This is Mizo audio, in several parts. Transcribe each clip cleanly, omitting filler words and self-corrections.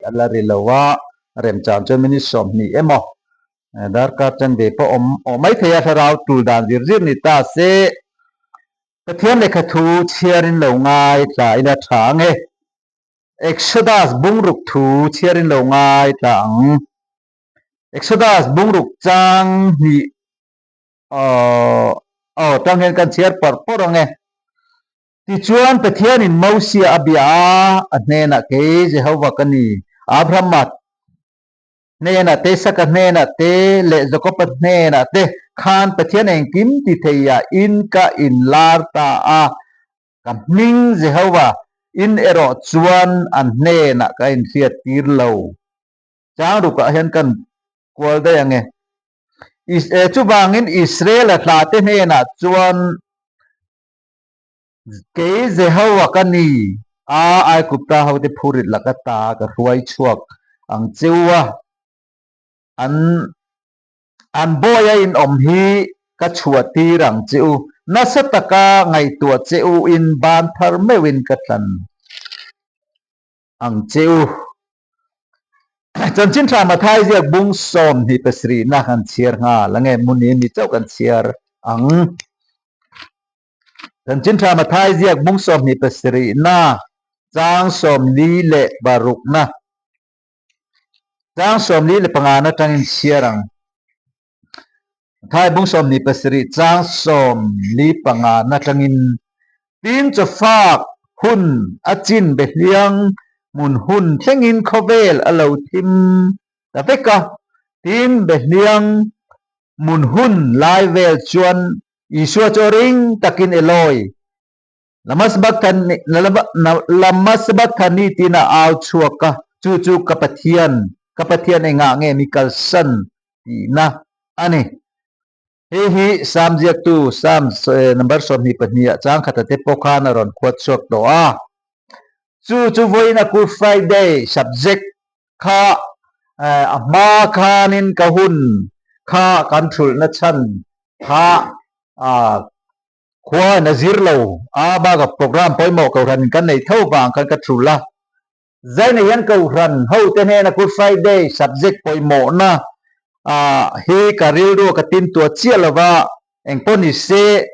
a la ri lo a, remchang chuan minute 20 emaw darkar chanve pawh awm awh mai thei a, thlarau tul dan zir zir ni ta se. Pathian lehkha thu chhiarin lo ngai tla ila tha ang e. Exodus bungruk thu chhiarin lo ngai tla ang. Exodus bungruk chang hnih aw aw tang hian kan chhiar pawrh pawrh ang e. Tichuan Pathianin Mosia a bia a, a hnenah kei Jehovah ka ni, Abrahama hnenah te, Isaka hnenah te leh Jakoba hnenah te khan Pathian engkim ti theiah in ka inlar ta a, ka hming Jehovah in erawh chuan an hnenah ka inhriat tir lo. Chang rukah hian kan kual daih ang e. Chuvangin Israela hlate hnenah chuan Kei Jehovah ka ni a, Aigupta hote phurit laka ta ka hruai chhuak ang cheu a, an an bawi a inawm hi ka chhuah tir ang che u, nasa taka ngaihtuah che u in ban thar meuhin ka tlan ang che u. Chanchin tha Mathai ziak bung 27na kan chhiar nghal ange, Muni mi chauh kan chhiar ang. Chanchin tha Mathai ziak bung 27na chang 46na chang 45na atangin chhiar ang. Mathai bung 27 chang 45na atangin tin chawfak hun a chin be hliang hmun hun thlengin khawvel a lo thim ta vek a, tin be hliang hmun hun lai vel chuan Isua chu ring takin Eloi, lama sabachthani, lama sabachthani tiin a au chhuak a, chu chu ka Pathian, ka Pathian engah nge mi kalsan tihna a ni. Hei hi Sam ziaktu Sam number 22 ah chang khata te pawh khan a rawn khuat chhuak tawh a. Chu chu vawiin a Good Friday subject kha a hma khanin ka hun kha kan thulhna chhan kha khua in a zir lo a, bakah program pawimawh kohhran in kan nei tho vang khan ka thulh a. Zaina hian kohhran hote hnena Good Friday subject pawimawhna hi ka rilru a ka tintuah chiah lova, engpawh ni se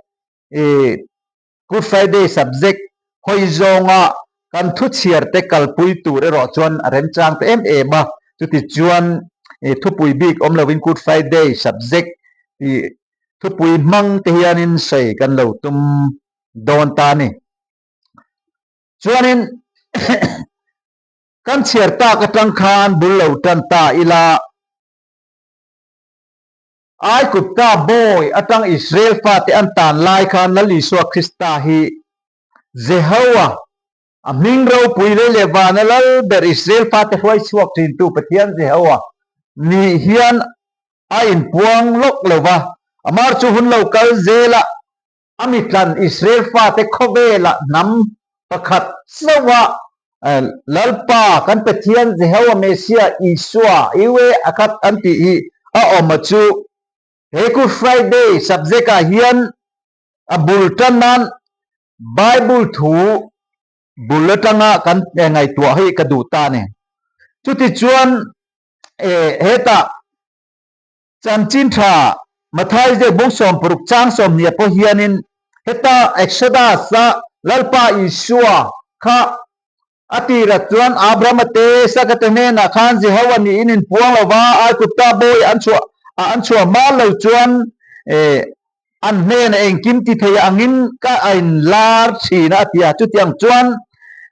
Good Friday subject hawi zawnga kan thu chhiar te kalpui tur erawh chuan a remchang ta em em a, chuti chuan thupui bik awm lovin Good Friday subject tih thupui hmang te hianin sawi kan lo tum dawn ta a ni. Chuanin kan chhiar tak atang khan bul lo tan ta ila. Aigupta bawi atang Israel fate an tan lai khan Lal Isua Krista hi Jehowa, a hming ropui lei leh vana lal ber Israel fate hruai chhuak thintu Pathian Jehowa nih hian a inpuang lawk lo va, amar chu hun lo kal zela A mitlan Israel fate khawvelah hnam pakhat chauha Lalpa kan Pathian Jehovah Messiah Isua Iwe a khat an tih hi a awm a chu he Good Friday subject ah hian a bul tan nan Bible thu bul atanga kan ngaihtuah hi ka duh ta a ni. Chutichuan hetah Chanchin tha Matthai ziak bung 60 chang 20 pawh hianin heta Exodus-a Lalpa Isua kha a tirah chuan Abrahama te Isaka te hnenah khan Jehovah niin inpuang lo va, Aigupta bawi an chhuah an chhuah hma lo chuan an hnenah engkim ti thei angin ka a inlar thin a a ti a. Chutiang chuan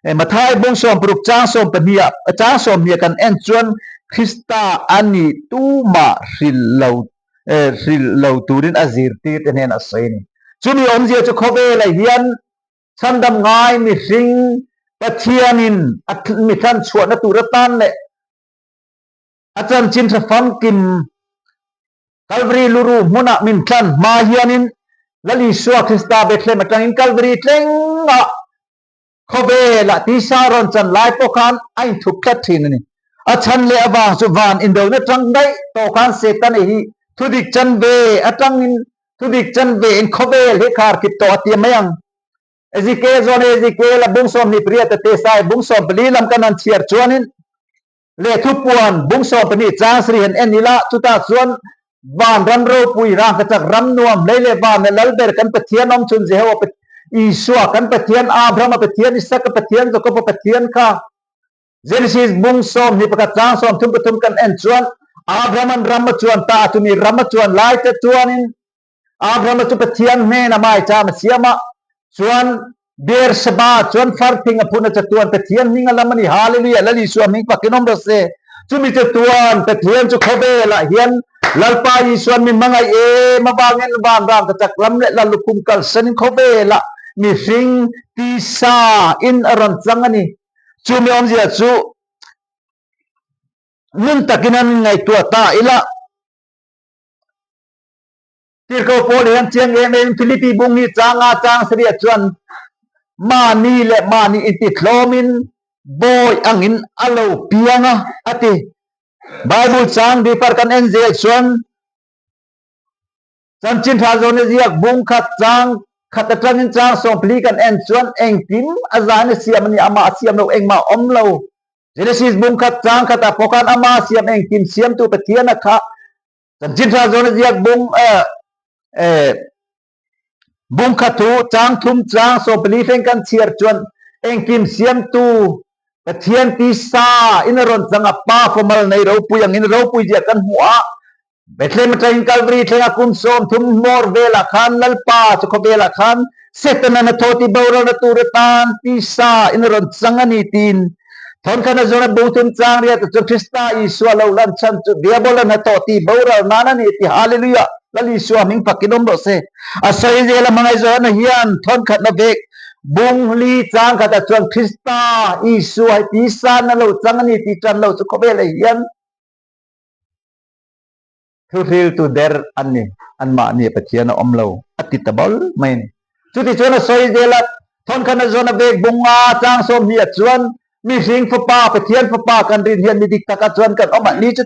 Matthai bung 60 chang 12 ah chang 20 kan en chuan Krista a nih tumah hrilh lo hrilh lo turin a zirtir te hnenah a sawi a ni. Chumi awmzia chu khawvelah hian chhandam ngai mihring Pathianin a mi thlanchhuahna tur atan leh a chanchin tha famkim Kalvari luru hmunah min tlan hma hianin Lal Isua Krista Bethlehem atangin Kalvari tlengah Khawvelah tisa rawn chan lai pawh khan a inthup tlat thin a ni. A chhan leh avang chu van indona tang daih tawh khan Setana hi thudik chan ve atangin thudik chan ve in khawvel hi khar kip tawh a ti mai ang. Ezekiel zawn Ezekiel a bung 28 a te sai bung 14 lam kan han chhiar chuanin. Leh thupuan bung 12 chang sarih han en ila, chutah chuan van ram ropui, rangkachak ram nuam, hlei leh van leh lal ber kan Pathian awm chhun Jehovah Isua, kan Pathian Abrahama Pathian, Isaka Pathian, Jakoba Pathian kha Genesis bung 21 chang 33 kan en chuan Abraham-an ram a chuan ta a, chumi ram a chuan lai te chuanin Abrahama chu Pathian hnena maicham a siam a, chuan Beersheba chuan farthing a phun a chatuan Pathian hming a lam a ni. Hallelujah! Lal Isua hming fakin awm rawh se. Chumi chatuan Pathian chu khawvelah hian Lalpa Isuan mi hmangaih em avangin vanram ka chak lam leh Lal lukhum kalsanin khawvelah mihring tisa in a rawn chang a ni. Chumi awmzia chu ngun takin an ngaihtuah ta ila. Tirhkoh Paul hian chiang em em Philippi bung hi changa chang sarih chuan mahni leh mahni intihlawmin bawi angin a lo piang a, a ti. Bible chang refer kan en zel chuan Chanchin Tha Zawna ziak bung khat chang khat atangin chang 20 kan en chuan engkim a zain a siam a ni, amah a siam lo, engmah a awm lo. Genesis bung khat chang khatah pawh khan amah a siam engkim siamtu Pathian a kha Chanchin Tha Zawna ziak bung bung khat thu chang thum chang 14 thleng kan chhiar chuan engkim siamtu Pathian tisa in a rawn chang a, pa formal nei ropui angin ropui zia kan hmu a. Bethlehem atangin Calvary thlenga kum 30 hmawr velah khan Lalpa chu khawvelah khan Setanan a thaw ti boralna tur atan tisa in a rawn chang a ni tiin Thawnkhan a zawn a bung thum chang riat chu Krista Isua lo lan chhan chu Diabolan a thaw ti boral nan a ni ti Hallelujah! Lal Isua hming fakin awm rawh se. A sawi zel a hmangaih Johana hian thawnkhatna vek bung li chang khatah chuan Krista Isua hi tisa na lo chang a ni ti tan lo chu khawvelah hian Thuhriltu der an ni, anmahni Pathian a awm lo, a ti ta bawl mai a ni. Chuti chuan a sawi zel a, Thawnkhan a zawn a vek bung a, chang 20 ah chuan mihring fapa, Pathian fapa kan rin hian mi dik takah chuan kan awm a, ni chu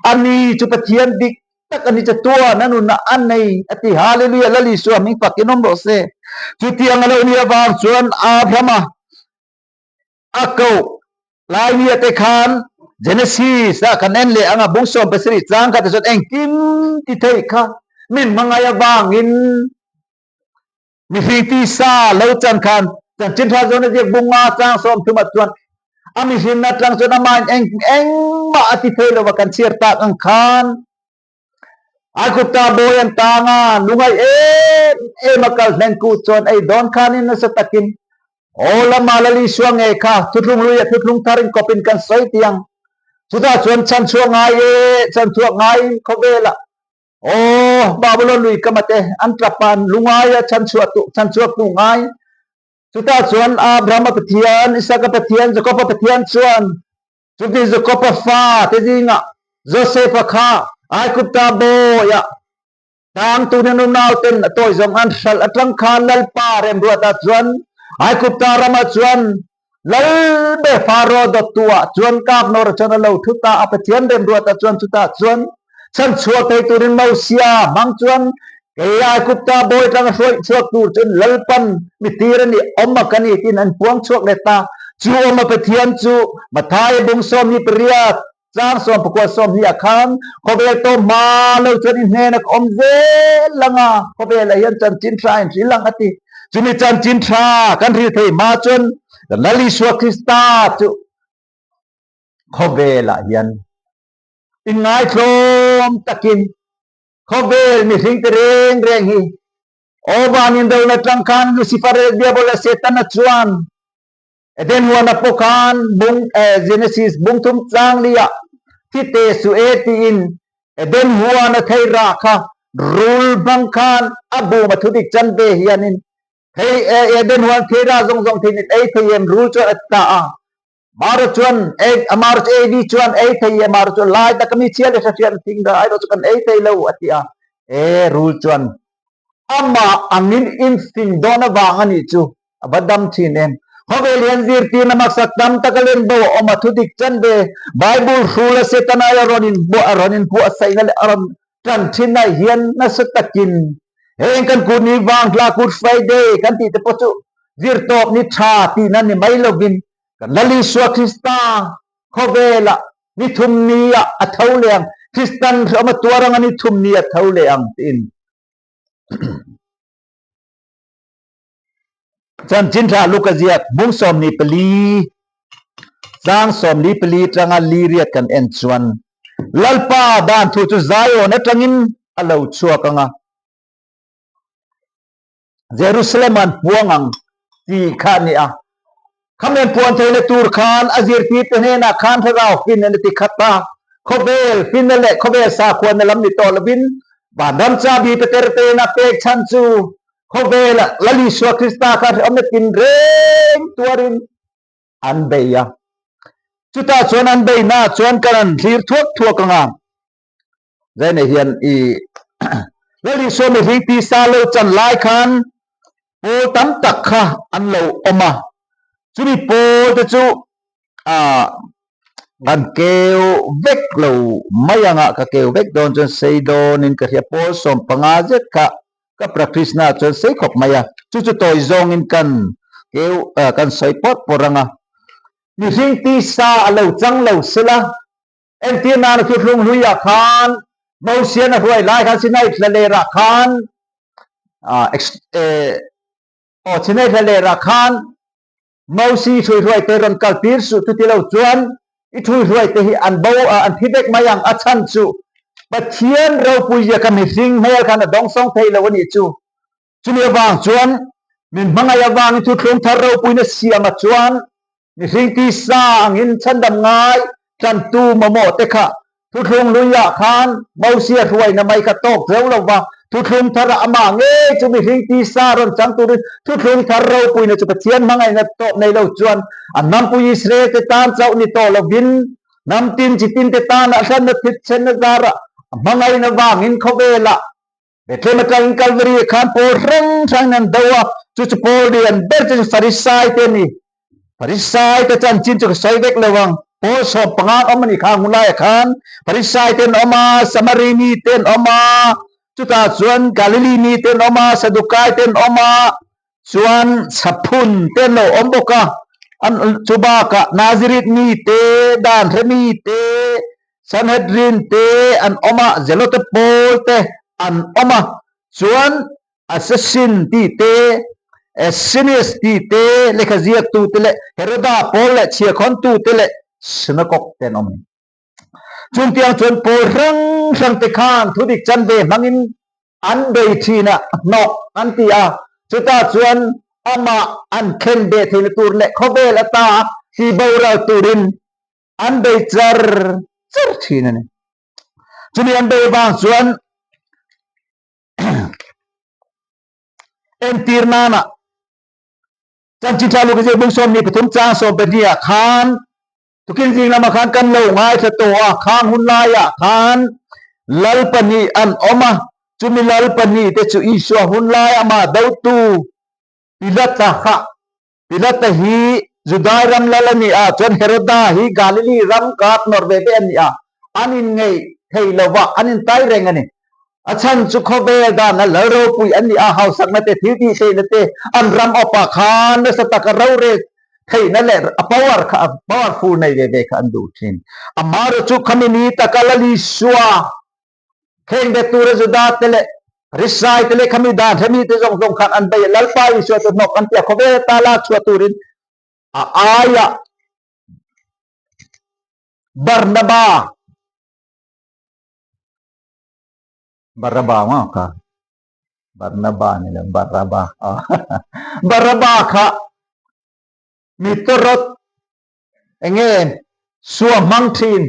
a ni chu Pathian dik tak a ni chatuan a nunna a nei a ti. Hallelujah! Lal Isua hming fakin awm rawh se. Chutiang a lo nih avang chuan Abrahama A koh laimia te khan Genesis ah kan en leh anga bung 17 chang kha te chuan engkim ti thei kha min hmangaih avangin mihring tisa lo chan khan chanchin tha zawn a ziak bung nga chang 30 ah chuan a mihrinna tlang chuan amahin eng engmah a ti thei lova kan chhiar tak ang khan Aigupta bawi an tang a, lungaih em em a kal hlen ku chuan ei dawn khanin nasa takin, Aw lama Lal Isua nge kha, thuthlung hlui a thuthlung thar inkawpin kan sawi tiang. Chutah chuan chhanchhuak ngai e, chhanchhuak ngaiin khawvelah, Aw Babulon lui kama te an tap a, lungai a chhanchhuah tu, chhanchhuak tu ngai. Chutah chuan Abrahama Pathian, Isaka Pathian, Jakoba Pathian chuan, Chuti Jakoba fa te zingah Josefa kha Aigupta bawiah tang tunin unauten a tawi zawng an hralh atang khan Lalpa remruatah chuan Aigupta ramah chuan Lal ber Faro dawttuah chuan Governor chuan a lo thu ta a, Pathian remruatah chuan chutah chuan chhanchhuak thei turin Mosia hmang chuan kei Aigupta bawi atanga hruaih chhuak tur chuan Lalpan mi tir a ni, awm a ka ni tiin an puang chhuak leh ta. Chu awma Pathian chu Mathaia bung 28 chang 19 20 ah khan khawvel tawm hma lo chuan i hnena ka awm zel ang a, khawvelah hian chanchin tha in hril ang a ti. Chumi chanchin tha kan hril thei hma chuan Lal Isua Krista chu khawvelah hian Inngaitlawm takin khawvel mihring te reng reng hi aw van indona tang khan Lucifer leh Diabol leh Setana chuan Eden huana pawh khan bung Genesis bung thum tlang li ah thi te su e tiin Eden huana thei rah kha rul hmang khan a bum a thudik chan ve hianin thei Eden huan thei rah zawng zawng thein in ei thei em rul chuan a ti ta a. Maro chuan ei Amaro chu Evi chuan ei thei e Maro chuan lai taka mi chhia leh hre hriat thing dah erawh chu kan ei thei lo a ti a. E rul chuan amah angin infing dawn avang a nih chu a va dam thin em. Khawvel hian zirtirna maksak tam tak a len bo a awm a, thudik chan ve Bible hrul a Setana a rawn inbuah a rawn inbuatsaihna leh a rawn tan thin ah hian nasa takin heng kan kut ni vang hla Good Friday kan tih te pawh chu zirtawp ni tha tihna ni mai lovin kan Lal Isua Krista khawvela Ni thum ni ah a tho leh ang. Kristan hrehawm a tuar anga ni thum ni a tho leh ang tiin. Chanchin tha Luka ziak bung 24 chang 44 tanga li riat kan en chuan Lalpa dan thu chu Zion atangin a lo chhuak anga Jerusalem an puang ang tih kha a ni a. Khamian puan theihna tur khan a zirtirte hnenah khan thlarau fin an ti khat a, khawvel finna leh khawvel sakhuana lam ni tawh lovin vanram chabi Peter te'n a pek chhan chu khawvela Lal Isua Krista kha hrehawmna tinreng tuarin an bei a. Chutah chuan an beihnaah chuan kan han thlir thuak thuak ang a. Zainei hian i Lal Isua mihring tisa lo chan lai khan pawl tam tak kha an lo awm a, chumi pawl te chu ah kan keu vek lo mai anga ka keu vek dawn chuan sei dawnin ka hria pawl 15 zet kha ka practice na chuan sei khawp mai a, chu chu tawi zawngin kan keu kan sawi pawt pawr anga mihring tisa a lo chang lo sela. Entir nana thuthlung hluiah khan Mosian a hruai lai khan Sinai thlalerah khan aw Sinai thlalerah khan Mosi ṭhuihruai te rawn kal tir suh chuti lo chuan i ṭhuihruai te hi an bo an thi vek mai ang a chhan chu Pathian ropui zia kha mihring hmel khan a dawngsawng thei lo a nih chu. Chumi avang chuan min hmangaih avangin thuthlung thar ropuina siamah chuan Mihring tisa angin chhandam ngai tlantu mamawh te kha thuthlung luiah khan Mosia hruaina mai kha tawk zeu lo va, thuthlung tharah amah ngei chu mihring tisa rawn chang turin thuthlung thar ropuina chu Pathian hmangaihna tawp nei lo chuan a hnampui Israel te tan chauh ni tawh lovin hnam tin chi tin te tanah hranna thitchhenna zarah a hmangaihna vangin khawvelah Bethlehem atangin Kalvari ah khan pawl hrang hrangin an do a, chu chu pawl lian ber chu Farisai te a ni. Farisai te chanchin chu ka sawi vek lo ang, pawl 15 an awm a ni kha hun laiah khan Farisai te an awm a, Samari mi te an awm a, chutah chuan Galili mi te an awm a, Sadukai te an awm a, chuan Saphun te an lo awm bawk a, an chu bakah Nazareth mi te, Dan hre mi te, Sanhedrin te an awm a, Zelote pawl te an awm a, chuan Assassin tih te, Essenes tih te, lehkha ziaktu te leh Heroda pawl leh chhiahkhawntu te leh synagog te an awm a ni. Chungtiang chuan pawl hrang hrang te khan thudik chanve hmangin an bei thin a, hnawk an ti a, chutah chuan amah an khen beh theihna tur leh khawvel ata ti boral turin an bei char char thin a ni. Chumi an bei vang chuan entir nana chanchin tha Luka ziak bung 23 chang 12 ah khan tukin zing lamah khan kan lo ngaithla tawh a, khang hun laiah khan lal pahnih an awm a, chumi lal pahnih te chu Isua hun lai amah dotu Pilata kha Pilata hi Judai ram lal a ni a, chuan Heroda hi Galili ram governor ve ve a ni a, an inngeih thei lo va, an intai reng a ni. A chhan chu khawvel dana lal ropui an ni a, hausakna te, thil tihtheihna te, an ram awpah khan nasa taka rorel theihna leh a power kha, powerful nei ve ve kha an duh thin. Amaherawhchu chu khami ni taka Lal Isua Kheng bet tura Juda te leh Farisai te leh khami dan hremi te zawng zawng khan an bei a, Lalpa Isua chu hnawk an ti a, khawvel ata lak chhuah turin a aiah Barnaba, Baraba maw kha? Barnaba ni lo, Baraba. Baraba kha mi tawrawt enge sua hmang thin.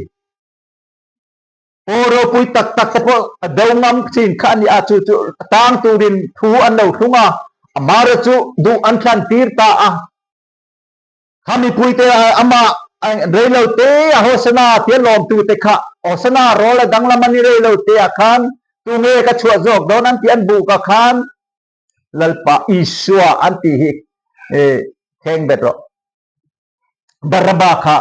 Aw ropui tak tak te pawh a do ngam thin kha a ni a, chu chu tang turin thu an lo thlung a, amah chu duh an thlan tir ta a. Kha mipuite amah reilo te a Hosana tia lawmtu te kha Hosana rawl a danglam a ni reilo te ah khan tunge ka chhuah zawk dawn an tih an buk ah khan Lalpa Isua an tih hi thleng bet rawh. Baraba kha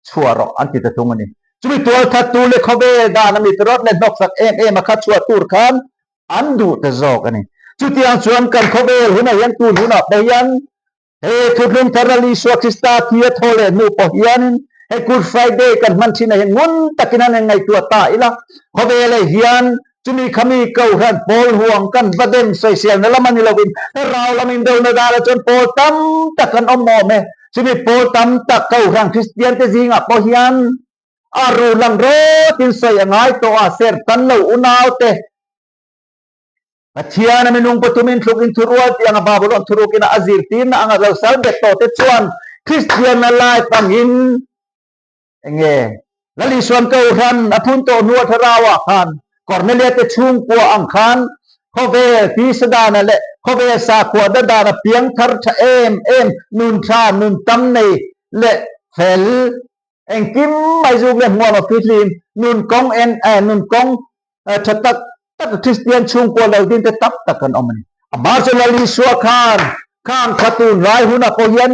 chhuah rawh an ti ta thung a ni. Chumi tualthattu leh khawvel dan a mit rawt leh hnawksak em em a kha chhuah tur khan an duh ta zawk a ni. Chutiang chuan kan khawvel hunah hian tun hunah pawh hian he thuthlung thar Lal Isua Krista thi a thaw leh hnu pawh hianin. Hei Good Friday kan hman thin ah hian ngun takin an inngaihtuah ta ila, khawvelah hian chumi khami kohhran pawl huang kan va den sawiselna lam a ni lovin thlarau lam indona darah chuan pawl tam tak an awm awm e. Chumi pawl tam tak kohhran Kristian te zingah pawh hian a ru lang rawtin sawi a ngai tawh a, ser tan lo unaute Pathian a minung pathumin thluk in thurual tih anga Babylon thuruk ina a zirtirna anga lo sal bet tawh te chuan Kristianna life angin enge Lal Isuan Kohhran a phun tawh hnu a thlarau ah khan Cornelia te chhungkua ang khan khawvel tisa dana leh khawvel sakhua da dana piangthar tha em em nun tha nun tam nei leh fel Engkim mai zuk leh hmuam a fihlim, nun kawng en eh nun kawng tha tak tak Kristian chhungkua lo din te tam tak kan awm a ni. Amah chu Lal Isua khan khang kha tun lai hunah pawh hian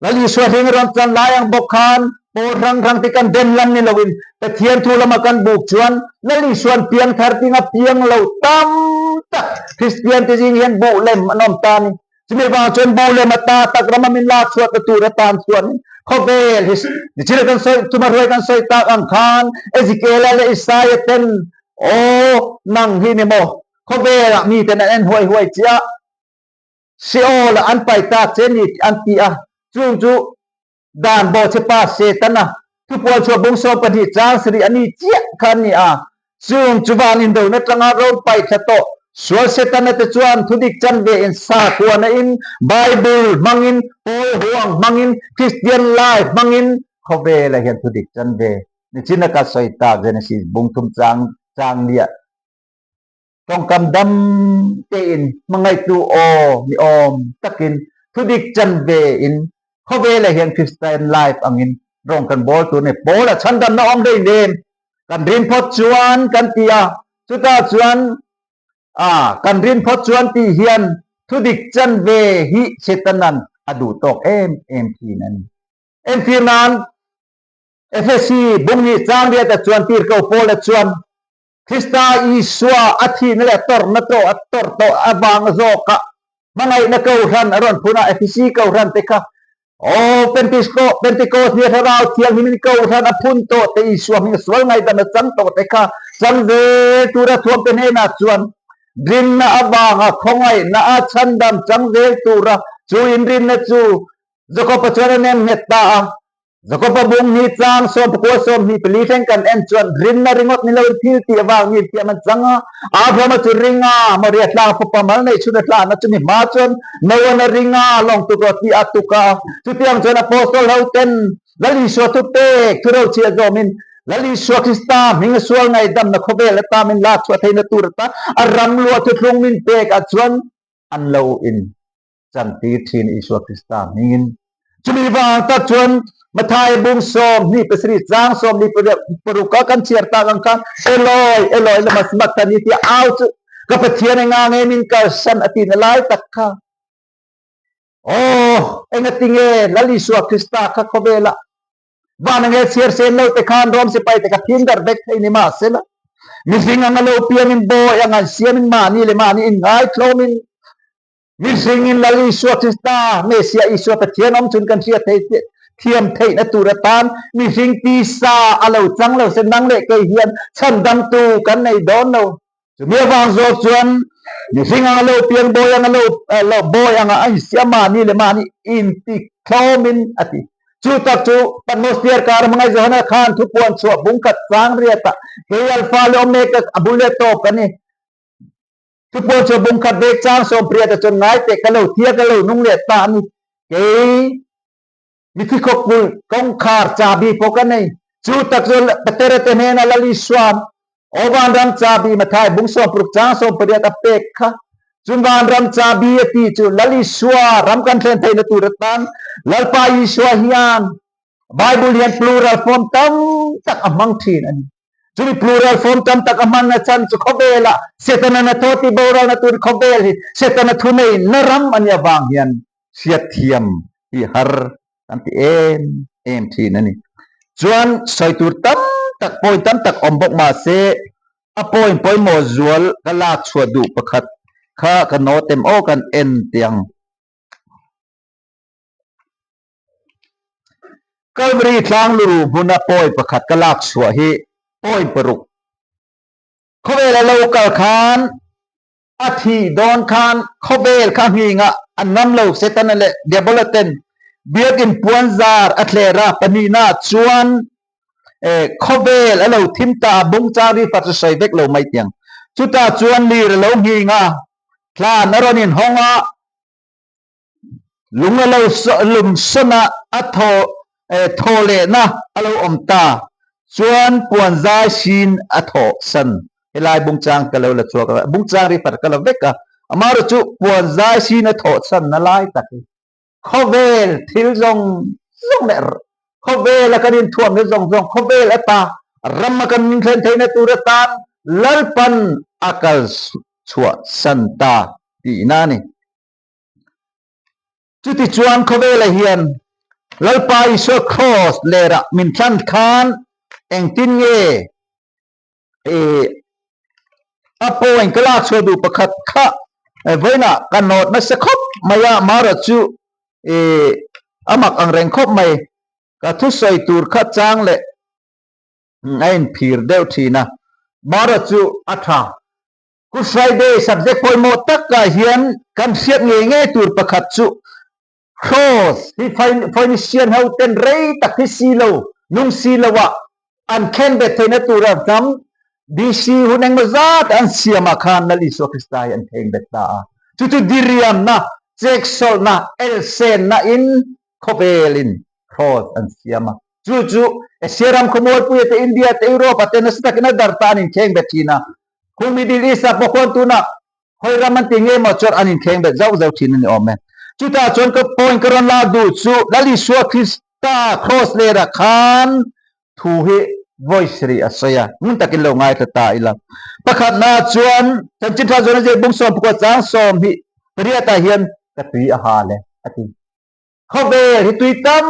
Lal Isua hling rawn tlan lai ang bawk khan pawl hrang hrang te kan den lam ni loin Pathian thu lama kan buk chuan Lal Isua'n piangthar tinga piang lo tam tak Kristian te zing hian buh lem an awm ta a ni. Chumi vang chuan bu leh mata tak rama min lak chhuah ta tur atan chuan khawvel hi nichina kan sawi chuma hruai kan sawi tak ang khan Ezekiela leh Isaia ten aw nang hi ni maw khawvelah mi ten an en huai huai chiah Seol ah an pai tak che ni tih an ti a chung chu Dan bawhchhepa Setana thupuan chhuah bung 12 chang sarih a ni chiah kha an ni a. Chung chu van indona tanga ro paih thla tawh sual Setana te chuan thudik chan ve in sakhuana in Bible hmangin Paul huang hmangin Christian life hmangin khawvela hian thudik chan ve nichin a ka sawi tak Genesis bung thum chang chang nia Tawngkam dam tein hmangaihtu aw ni awm takin thudik chan ve in khawvelah hian Christian life angin rawng kan bawl tur a ni. Paul a chhandamna awm hlei nem kan rin phawt chuan kan ti a, chutah chuan a kan rin phawt chuan tih hian thudik chan ve hi Setanan a duh tawk em em thin a ni. Entir nan Efesi bungni changriata chuan tirhkoh Paula chuan Krista Isua a thihna leh a tawrhna tawh a tawrh tawh avang zawkah hmangaihna kohhran a rawn phun a, Efesi kohhran te kha aw Pentisco Pentecost nia Thlarau Thianghlimin kohhran a phun tawh te Isua hming a sual ngaihdam a chang tawh te kha chang zel tura thuamte hnenah chuan rinna avanga khawngaihna a chhandam chang zel tura chu inrinna chu Jakob-a chuan a nem nghet ta a. Jakoba bung hi chang sawmpakua 24 thleng kan en chuan rinna ringawt ni loin thil tih avang mi thiam an chang a. Abrahama chu ring a, Moria tlang fapa mal neih chhun a tlan a, chumi hma chuan Noan a ring a, lawng tuk rawh tih a tuk a. Chutiang chuan Apostol ho ten Lal Isua thu pek thu rochhiah zawmin Lal Isua Krista hming a sual ngaihdamna khawvel ata min lak chhuah theihna tur ata a ram luah thuthlung min pek ah chuan an lo in chantir thin Isua Krista hmingin. Chumi vang tak chuan Matthai bung 27 chang 26 a kan chhiar tak ang khan Eloi, Eloi lama sabachthani tia au chu ka Pathian enga nge min kalsan a tihna lai tak kha. Aw, engatinge Lal Isua Krista kha khawvelah van ange chhiar sen lo te khan Rom sipai te kha thin darh vek thei ni mahsela mihring anga lo piangin bawi anga an siamin mahni leh mahni inngaithlawmin Mihringin Lal Isua Krista, Messiah Isua Pathian awm chun kan hriat thei thiam theihna tur atan mihring tisa a lo chang lo se nang leh kei hian chhandamtu kan nei dawn lo. Chumi avang zawk chuan mihring anga lo piang bawi anga lo lo bawi anga a insiam mahni leh mahni intikthlawmin a ti. Chu tak chu Patmos Tiarkar hmangaih Johana khan thupuan chhuah bungkhat chang riatah kei Alpha leh Omega a bul leh tawp ka ni. Thupuan chu bungkhat vek chang 80 ah chuan ngai teh ka lo thia ka lo nung leh ta a ni. Kei mithi khawpui kawngkhar chabi pawh ka nei. Chu tak chu Petera te hnena Lal Isua'n aw vanram chabi Mathai bung 60 chang 18 a pek kha. Chu vanram chabi a tih chu Lal Isua ram kan thlen theihna tur atan Lalpa Isua hian Bible hian plural form tam tak a hmang thin a ni. Chumi plural form tam tak a hman a chan chu khawvelah Setana na thaw tih boralna tur khawvel hi Setana thunei na ram a nih avang hian hriatthiam hi har kan ti em em thin a ni. Chuan sawi tur tam tak point tam tak awm bawk mahse a point pawimawh zual ka lak chhuah duh pakhat kha ka note em aw kan en teh ang. Kalvari tlang luru hmuna pawi pakhat ka lak chhuah hi point paruk. Khawvel a lo kal khan a thih dawn khan khawvel kha hminga an ngam lo Setana leh Diabola ten biakin puanzar a thler a, pahnihna chuan khawvel a lo thim ta a, bung chang ri fat chu sawi vek lo mai tiang. Chutah chuan lir a lo nghing a, thlan a rawn inhawng a, Lung a lo lum sawn a, a thaw thaw lehna a lo awm ta. Chuan puan zai sin a thawh san. Helai bungchang ka lo la chhuak a, bungchang ri far ka la vek a. Amaherawhchu chu puan zai sin a thawh sanna lai tak hi khawvel thil zawng zawng leh khawvela kan inthuamna zawng zawng khawvel ata rama kan inthlen theihna tur atan Lalpan a kal chhuah san ta tihna a ni. Chutichuan khawvelah hian Lalpa Isua Kraws lerah min thlan khan engtin nge a point ka lak chhuah duh pakhat kha vawiinah ka nawt nasa khawp mai a, marawh chu a mak ang reng khawp mai. Ka thusawi tur kha chang leh a inphir deuh thin a, marawh chu a tha. Good Friday subject pawimawh takah hian kan hriat ngei ngei tur pakhat chu Cross hi Phoenician ho ten rei tak hi si lo, nung si lo ah an khen bet theihna tura hnam BC hun engmaw zat an siam ah khan Lal Isua Krista hi an kheng bet ta a. Chu chu diriamna, cheksawlhna, elsenna in khawvelin Cross an siam a. Chu chu Asia ram khawmualpuia te, India te, Europe ah te nasa takin a dar ta an inkheng bet thin a. Khu Middle East ah pawh khuan tunah hawi ram an ti nge maw chuan an inkheng bet zauh zauh thin a ni awm e. Chutah chuan ka point ka rawn lak duh chu Lal Isua Krista Cross lerah khan thu hi voice ri a sawi a, ngun takin lo ngaithla ta ila. Pakhatna chuan Chanchin Tha Zawn a ziak bung sawm pakua chang sawm hi pariatah hian ka tui a hal e a ti. Khawvel hi tui tam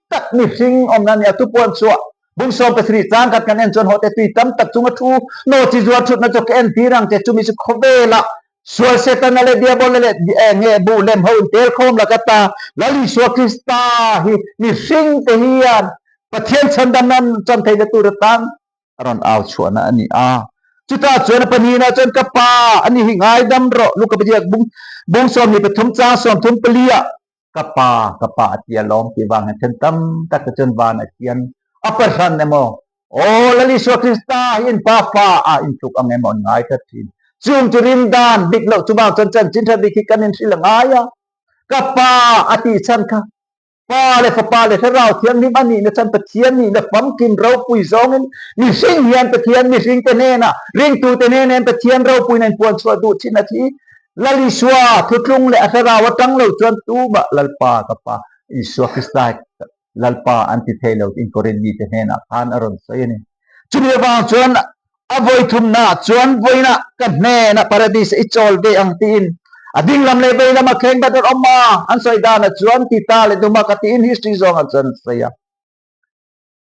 tak mihring awmna a ni a, tupuan chhuah bung 17 chang khat kan en chuan hawhte tui tam tak chunga thu naw chi zuar thutna chu ka en tir ang che, chumi chu khawvela sual Setana leh Diabola leh nge bu lem ho in tel khawm laka ta Lal Isua Krista hi mihring te hian Pathian chhandamna an chan theihna tur atan a rawn au chhuahna a ni a. Chutah chuan a pahnihna chuan ka pa a ni hi ngaidam rawh Luka Biak bung bung 23 chang 34 ah ka pa ka pa a tia lawm tih vang hian then tam tak te chuan van ah hian a pahran emaw aw Lal Isua Krista hi in pa fa ah in tluk ang emaw an ngai tlat thin. Chung chu rin dan bik loh chuvang chuan chanchin tha bik hi kan inhrilh a ngai a ka pa a tih chhan kha Pa leh Fapa leh Thlarau Thianghlim a nihna chuan Pathian nihna famkim ropui zawngin mihring hian Pathian mihringte hnenah, ringtute hnenah hian Pathian ropuiin a inpuan chhuah duh thin a thi. Lal Isua thutlung leh a Thlarau atang lo chuan tumah Lalpa ka Pa Isua Krista Lalpa an ti thei lo tiin Korin mite hnenah khan a rawn sawi a ni. Chumi avang chuan A vawi thumnaah chuan vawiinah ka hnenah Paradis i chawl ve ang tiin a dinglam leh veilam a kheng dat awm a, an sawi danah chuan Tita leh Dumaka tiin history zawngah chuan an sawi a.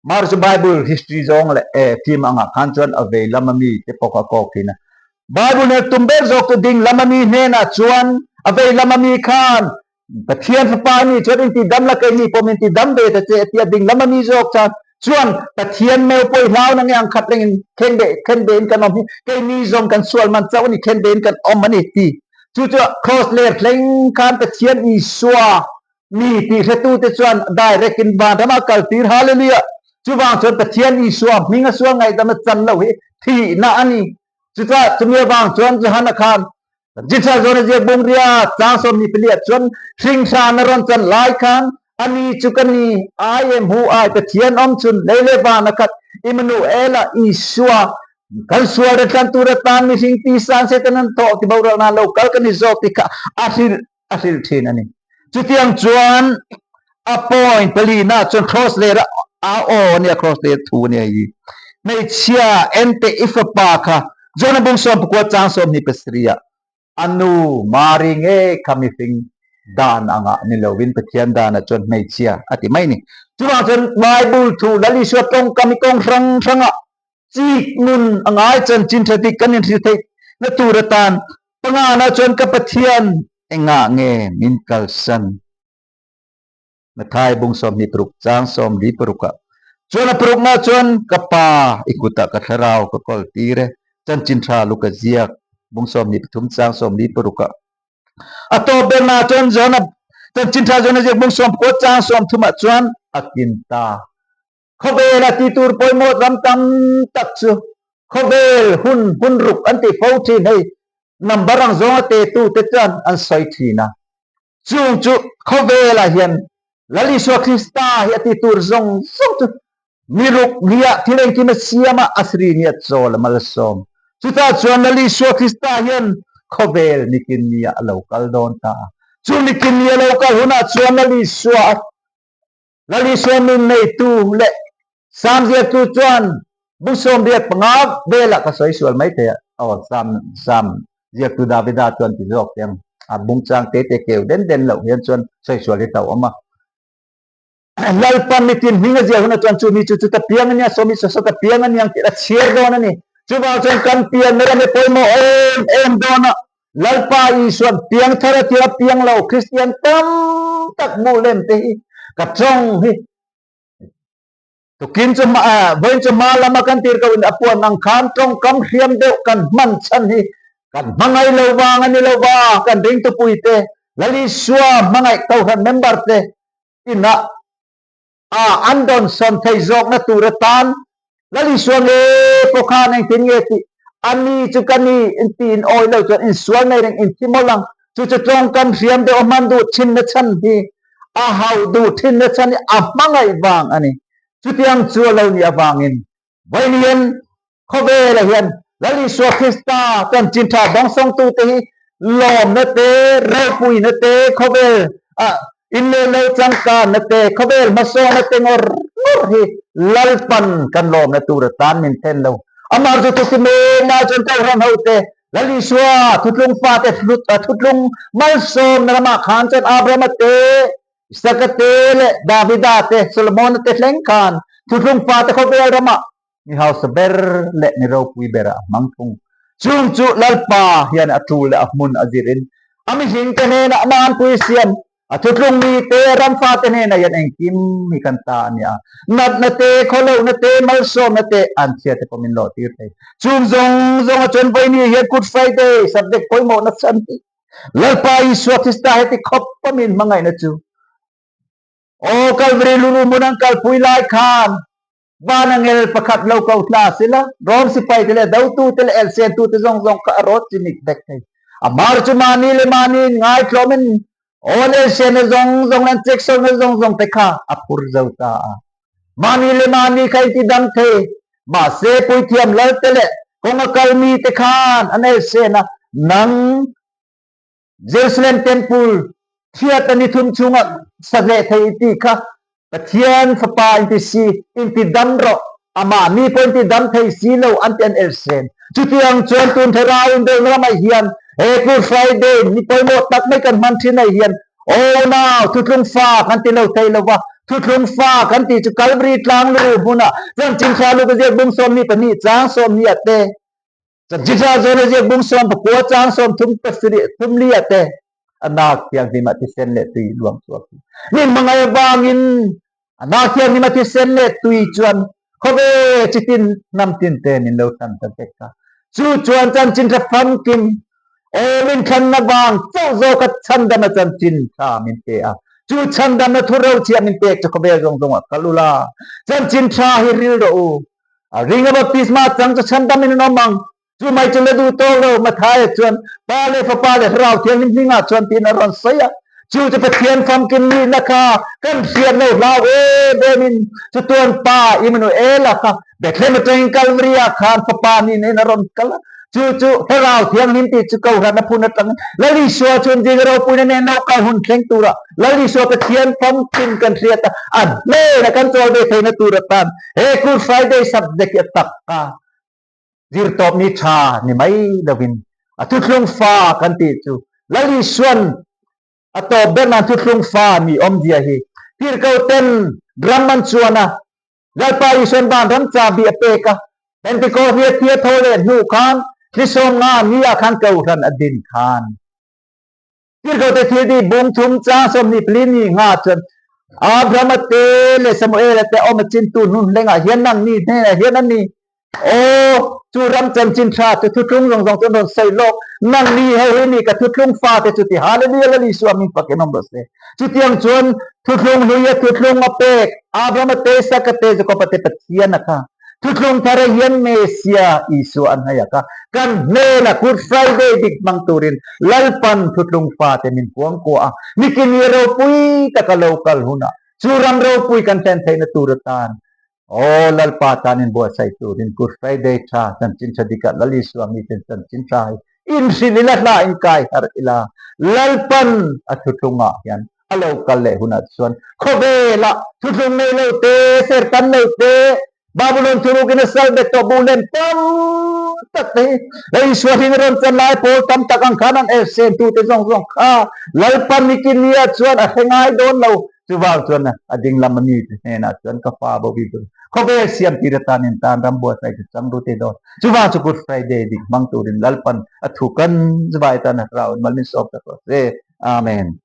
Mar chu Bible history zawng leh eh film angah khan chuan a veilam ami te pawh kha a kawk thin a. Bible nen tum ber zawk chu dinglam ami hnenah chuan a veilam ami khan Pathian fapa a nih chuan inti dam la keini pawh min ti dam ve ta che a ti a, ding lam a mi zawk chuan chuan Pathian meu pawh i hlau na nge ang khat rengin khen be khen be in kan awm hi keini zawng kan sual man chauh a ni khen be in kan awm a ni ti chu chu cross ler thleng khan Pathian Isua mi tih hretu te chuan direct in van ramah kal tir hallelujah chuvang chuan Pathian Isua hming a sual ngaihdam a chan lo hi thihna a ni chuchuah chumi avang chuan Johana khan Jitha zawn a ziak bungria chang 24 ah chuan hringhran a rawn chan lai khan a ni chu ka ni, I am who I, Pathian awm chhun lei leh van a khat, Immanuela, Isua, kan sual re tlan tur atan mihring tisan Satan an thawh ti boral nan lo kal ka ni zawk ti kha a hrilh a hrilh thin a ni. Chutiang chuan a point pali na chuan cross ler a aw a nia cross ler thu a nia hi. Hmeichhia ente i fapa kha John a bung 19 chang 27 ah a nu Mari nge kha mihring dan angah ni lovin Pathian danah chuan hmeichhia a ti mai ni. Chuvang chuan Bible thu Lal Isua tawngkam i kawng hrang hrangah chik nun a ngai chanchin tha dik kan inhrilh theih na tur atan pangana chuan ka Pathian engah nge min kalsan? Matthai bung 26 chang 46 ah. Chuan a parukna chuan ka pa i kutah ka thlarau ka kawl tir e. Chanchin tha Luka ziak bung 23 chang 46 ah. A tawp berna chuan John-a chanchin tha John-a ziak bung 19 chang 30 ah chuan a kin ta. Khawvela ti tur pawimawh ram tam tak chu khawvel hun hun ruk an ti fo thin hei number ang zawnga te tu te chuan an sawi thin a. Chung chu khawvelah hian Lal Isua Krista hi a ti tur zawng zawng chu ni ruk nia thil engkim a siam a, a sri nia chawl a malsawm. Chutah chuan Lal Isua Krista hian khawvel nikin nia a lo kal dawn ta a. Chu nikin nia lo kal hunah chuan Lal Isua a Lal Isua min neitu leh Sam ziaktu chuan bung 75 velah ka sawi sual mai thei a, aw Sam Sam ziaktu Davida chuan ti zawk hian a bung chang te te keu den den loh hian chuan sawi sual hi tauh awm a. Lalpa mitin hming a ziah hunah chuan chu mi chu chuta piang a nia, sawmi saw sawta piang a niang tih a chhiar dawn a ni. Chuvang chuan kan pianna ram hi pawimawh em em dawn a, Lalpa Isuan piangthar a tia piang lo Kristian tam tak hmuh lem te hi ka tawng hi tukin chu vawiin chu hma lama kan tir ko in a puan ang khan tawngkam hriam deuh kan hman chhan hi kan hmangaih lo vang a ni lo va kan ringtupui te Lal Isua hmangaih kohhran member te inah a an dawn sawn thei zawkna tur atan Lal Isua nge pawh khan engtin nge tih a ni chu ka ni in ti in awi lo chuan insual nei reng in thi mawlh ang. Chu chu tawngkam hriam deuh a hman duh thinna chhan hi a hauh duh thinna chhan hi a hmangaih vang a ni. Chutiang chu a lo nih avangin Vawiin Khawvela hian Lal Isua Krista chanchin tha dawngsawngtute hi lawmna te, ropuina te, khawvel ah inleh lo changkanna te, khawvel hmasawna te ngawr ngawr hi Lalpan kan lawmna tur atan min then lo. Amah chu thuti mena chuan Kohhran hote Lal Isua thutlung fate thutlung malsawmna ramah khan chuan Abrahama te, Isaka te leh Davida te, Solomona te thleng khan thutlung fate khawvel ramah mi hausa ber leh mi ropui berah a hmang thung. Chung chu Lalpa hian a tul leh a hmun a zirin a mihringte hnenah a manpui siam, a thutlung mite, ramfate hnenah hian engkim hi kan ta a ni a. Natna te, khawlohna te, malsawmna te, anchhia te pawh min lawh tir thei. Chung zawng zawnga chuan vawiini hian Good Friday subject pawimawhna chhan hi Lalpa Isua Krista heti khawp a min hmangaihna chu Aw Kalvari luru hmun an kalpui lai khan Van angel pakhat lo ko hla sila, Rom sipai te leh dotu te leh elsen tu te zawng zawng kha a rawt chimik vek thei. A mar chu mahni leh mahni in ngaitlawm in awn elsen na zawng zawng leh an chekso na zawng zawng te kha a phur zo ta a. Mahni leh mahni kha in ti dam thei. Mahse puithiam lal te leh kawng a kal mi te khan an elsen a, nang Jerusalem Temple thiat a ni thum chhunga sa leh thei i tih kha Pathian Fapa inti si, inti dam rawh, amah mi pawh inti dam thei si lo an ti an elsen. Chutiang chuan tun thlarau inbelna ramah hian he Good Friday ni pawimawh tak mai kan hman thin ah hian aw nau thuthlung fa kan ti lo thei lo va, thuthlung fa kan tih chu Kalvari tlang lu hmunah chanchin thla lu ka ziak bung 22 chang 20 ah te Chanchinṭha zawn a ziak bung 19 chang 34 thum li ah te a nak thianghlim ah thisen leh tui luang chhuak hi min hmangaih avangin a nak thianghlim ah thisen leh tui chuan khawvel chitin hnam tin te min lo thlan ta vek a. Chu chuan chanchinṭha famkim aw min thlanna vang chauh zawka chhandamna chanchinṭha min pe a. Chu chhandamna thu rochhiah min pek chu khawvel zawng zawngah kal ula chanchinṭha hi ril rawh u. A ring a baptisma chang chu chhandam in an awm ang. Chu mai chu la duh tawk lo. Mathaia chuan Pa leh Fapa leh Thlarau Thianghlim hmingah chuan tiin a rawn sawi a. Chu chu Pathian famkim nihna kha kan hriat lo hlau em em in chatuan Pa Immanuela kha Bethlehem atangin Kalvari ah khan Fapa nihna in a rawn kal a. Chu chu Thlarau Thianghlim tih chu Kohhran a phun atangin Lal Isua chuan zing ropuina nen lo kal hun thleng tura Lal Isua Pathian famkim kan hriat a, a hnena kan chawl ve theihna tur atan He Good Friday subject hi a tak a, zirtawp ni tha ni mai lovin a thuthlung fa kan tih chu Lal Isuan a tawp ber nan thuthlung fa ni awmzia hi tirhko ten ram an chuan a, Lalpa Isuan van ram chahbi a pek a, Pentecost ni a thia tho leh hnu khan thli 50 ni ah khan kohhran a din khan. Tirhko te thil tih bung thum chang 24 ni nga chuan. Abrahama te leh Samuela te awm a chintu hnun hlengah hian nangni hnenah hian a ni. Aw, chu ram chanchin tha chu thuthlung zawng zawng chu an rawn sawi lawk. Nangni ho hi ni ka thuthlung fate chu ti Hallelujah Lal Isua min fakin awm rawh se. Chutiang chuan thuthlung hluia thuthlung a pek Abrahama te, Isaka te, Jakoba te Pathian a kha. Thuthlung thara hian Messia Isua an haiak a, kan hnena Good Friday dik hmang turin Lalpan thuthlung fate min kuangkuah a, nikini ropui taka lo kal hunah chu ram ropui kan thlen theihna tur atan Aw Lalpa tan inbuatsaih turin Good Friday tha chanchin tha dikah Lal Isua miten chanchin tha hi inhrilh ila hla inkai harh ila Lalpan a thuthlungah hian a lo kal leh hunah chuan khawvelah thuthlung nei lo te, ser tam lo te, Babylon thurukin a sal bet tawh bu lem tam tak te hi Lal Isua hring rawn chan lai pawl tam tak ang khan an elsen tute zawng zawng kha Lalpa Nikinia chuan a hre ngai dawn lo. Chuvang chuan a ding lam a mite hnenah chuan ka fa bo bik tur khawvel siam tir atan in tan ram buatsaih chu chang ru te dawn. Chuvang chu Good Friday dik hmang turin Lalpan a thu kan zuvai tan a hrau in mal min sawm ta rawh se. Amen.